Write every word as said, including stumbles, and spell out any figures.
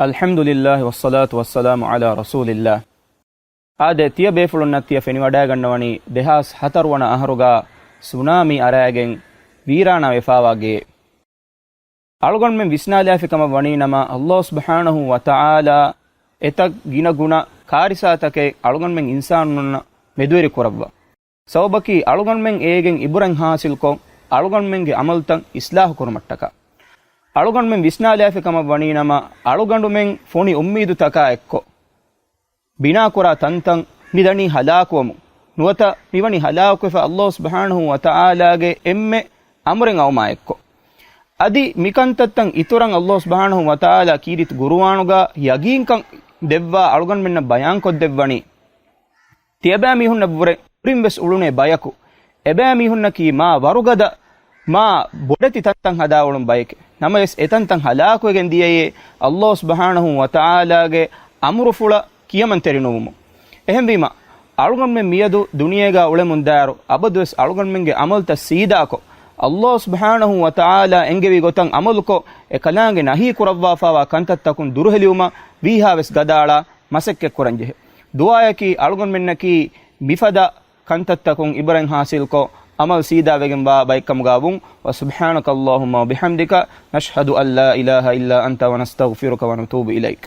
الحمد لله والصلاة والسلام على رسول الله. އާދެ، ތިޔަބޭފުޅުންނަށް ތިޔަ ފެނިވަޑައިގަންނަވަނީ ދެހާސް ހަތަރު ވަނަ އަހަރުގަ ސުނާމީ އަރައިގެން ވީރާނާ ވެފާވާ ގެއެއް. އަޅުގަނޑުމެން ވިސްނާލާފި ކަމަށް ވަނީ ނަމަ، ﷲ ސުބްޙާނަހޫ ވަތަޢާލާ އެތައް ގިނަ ގުނަ ކާރިސާތަކެއް އަޅުގަނޑުމެން އިންސާނުންނަށް މެދުވެރި ކުރައްވާ. ސަބަބަކީ އަޅުގަނޑުމެން އޭގެން އިބުރަތް ޙާޞިލްކޮށް، އަޅުގަނޑުމެންގެ ޢަމަލުތައް އިޞްލާޙު ކުރުމަށްޓަކާ. އަޅުގަނޑުމެން ވިސްނާލާފި ކަމަށް ވަނީ ނަމަ، އަޅުގަނޑުމެން ފޮނި އުއްމީދުތަކާ އެއްކޮށް ބިނާކުރާ ތަންތަން މި ދަނީ ހަލާކުވަމުން. ނުވަތަ މިވަނީ ހަލާކުވެފަ ﷲ ސުބްޙާނަހޫ ވަތަޢާލާގެ އެންމެ އަމުރެއް އައުމާ އެއްކޮށް. އަދި މިކަންތައްތައް އިތުރަށް ﷲ ސުބްޙާނަހޫ ވަތަޢާލާ ކީރިތި ޤުރުއާނުގަ ޔަގީންކަން ދެއްވާ އަޅުގަނޑުމެންނަށް ބަޔާންކޮށްދެއްވަނީ، ތިޔަބައިމީހުންނަށްވުރެ ކުރިންވެސް އުޅުނޭ ބަޔަކު. އެބައިމީހުންނަކީ މާ ވަރުގަދަ، މާ ބޮޑެތި ތަންތަން ހަދާ އުޅުނު ބައެކޭ. ނަމަވެސް އެތަންތަން ހަލާކުވެގެން ދިޔައޭ، ﷲ ސުބްޙާނަހޫ ވަތަޢާލާގެ އަމުރުފުޅަށް ކިޔަމަންތެރިނުވުމުން. އެހެންވީމަ، އަޅުގަނޑުމެން މިއަދު ދުނިޔޭގަ އުޅެމުންދާއިރު، އަބަދުވެސް އަޅުގަނޑުމެންގެ ޢަމަލުތައް ސީދާކޮށް، ﷲ ސުބްޙާނަހޫ ވަތަޢާލާ އެންގެވި ގޮތަށް ޢަމަލުކޮށް، އެކަލާނގެ ނަހީ ކުރައްވާފާވާ ކަންތައްތަކުން ދުރުހެލިވުމަށް ވީހާވެސް ގަދައަޅާ މަސައްކަތްކުރަންޖެހޭ. ދުޢާއަކީ އަޅުގަނޑުމެންނަކީ މިފަދަ ކަންތައްތަކުން އިބުރަތް ޙާޞިލްކޮށް، ޢަމަލު ސީދާވެގެންވާ ބައެއްކަމުގަ ވުން. وسبحانك اللهم وبحمدك، نشهد أن لا إله إلا أنت، ونستغفرك ونتوب إليك.